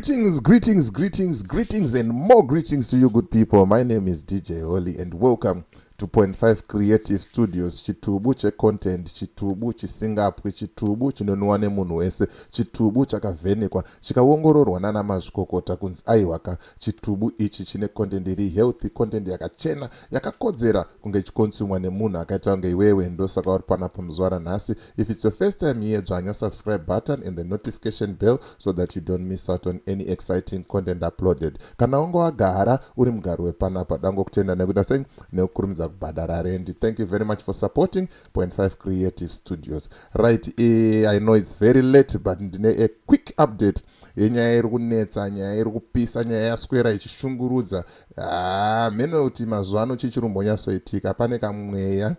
Greetings, greetings, greetings, greetings, and more greetings to you, good people. My name is DJ Holly, and welcome to Point 5 Creative Studios. Chitubu checontent, chitubu chisingapwi, chitubu chinonwiwa nemunhu wese, chitubu chakavhenekwa, chikaongororwa nana mazvikokota kunzi aiwaka, chitubu ichi chine content iri healthy, content yakachena, yakakodzera kunge ichikonsumwa nemunhu akaita kunge iwewe. Ndosaka uri panapa muzuva ranhasi. If it's your first time here, dzvanya subscribe button and the notification bell so that you don't miss out on any exciting content uploaded. Kana unge wagara uri mugari wepanapa, dangokutenda nekuita sei, nekukurumidza kubhadhara rendi. Thank you very much for supporting Point 5 Creative Studios. Right, I know it's very late, but ndine a quick update yenyaya iri kunetsa, nyaya iri kupisa, nyaya yaswera ichishungurudza. Ah, mheno kuti mazuva ano chii chiri kumbonyatsoitika. Pane kamweya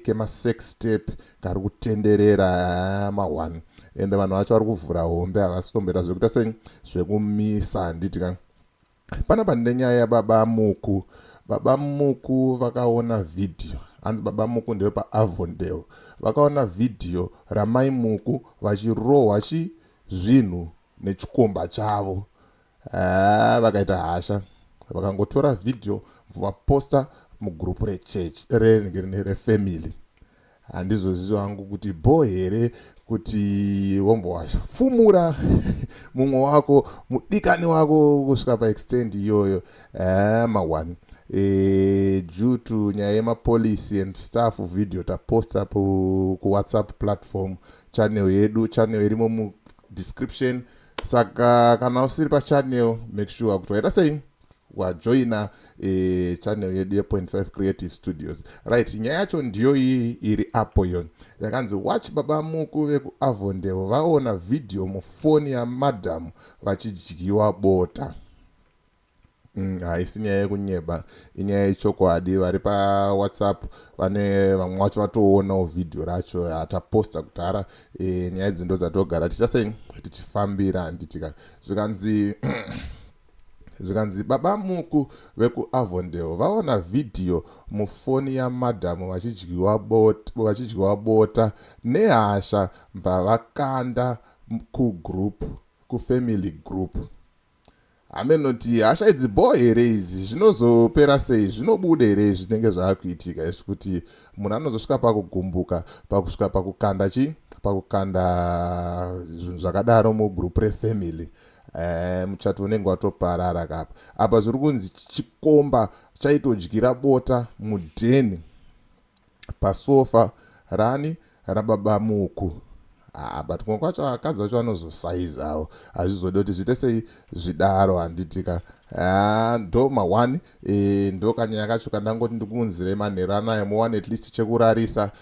kemasex tape kari kutenderera ma1, ende vanhu vacho vari kuvhura hombe, havasi kutomboita zvekuita sei, zvekumisa, handiti ka? Panapa ndine nyaya yababa Muku. Baba Muku vakaona vhidhiyo, hanzi baba Muku ndewepaAvondale, vakaona vhidhiyo ramai Muku vachirohwa chi zvinhu nechikomba chavo. Ah, vakaita hasha, vakangotora vhidhiyo, vaposta mugurupu rechechi refamily. Handizozivi wangu kuti bho here kuti wombowafumura mumwe wako, mudikani wako, kusvika paextent iyoyo. Ma1 due to nyaya yemapolicy and stuff, video taposta kuWhatsApp platform channel yedu. Channel irimo mudescription, saka kana usiri pachannel, make sure kuti waita sei, wajoina channel yedu ye.5 Creative Studios. Right, nyaya yacho ndiyo iyi iri apo iyo yakanzi watch baba Muku vekuAvondale vaona vhidhiyo mufoni yamadhamu vachidyiwa bota. Haisi nyaya yekunyeba, inyaya yechokwadi. Vari paWhatsApp vane vamwe vacho vatoonawo vhidhiyo racho hataposta kudhara. Nyaya idzi ndo dzatogara ticha sei, tichifambira, handitika? Zvikanzi baba Muku vekuAvondale vaona vhidhiyo mufoni yamadhamu vachidyiwa bota. Nehasha bva vakanda kugroup, kufamily group. Hamenoti hasha idzi bho here idzi, zvinozopera sei, zvinobuda here zvinenge zvaakuitika izvi, kuti munhu anozosvika pakugumbuka, pakusvika pakukanda chi, pakukanda zvinhu zvakadaro mugroup refamily. Muchato unenge watoparara kapa. Apa zviri kunzi chikomba chaitodyira bota mudheni pasofa rani, rababa Muku. Ah, but kumwe kwacho akadzi vacho vanozosaizawo, hazvizodi kuti zviite sei, zvidaro, handitika? Ah, ndo ma1 ndo kanyaya kacho kandangoti ndikuunzirei manheru anaya, muwane at least chekurarisa,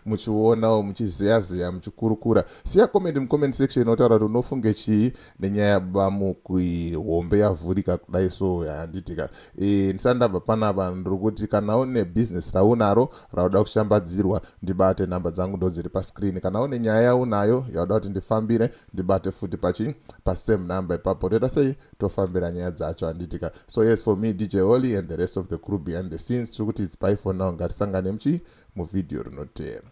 muchionawo, muchizeya-zeya, muchikurukura. Siya comment mucomment section, otaura kuti unofunge chii nenyaya yabamuku, hombe yavhurika kudai so, handitika? Ndisati ndabva panapa, ndiri kuti kana une bhizinesi raunaro rauda kushambadzirwa, ndibate. Nhamba dzangu ndo dziri pascreen. Kana une nyaya yaunayo yauda kuti ndifambire, ndibate futi pachi pasame number ipapo. Toita sei, tofambira nyaya dzacho, handitika? So yes, for me, DJ Holly, and the rest of the crew behind the scenes, tiri kuti it's bye for now. Ngatisangane muchi muvhidhiyo rinoteera.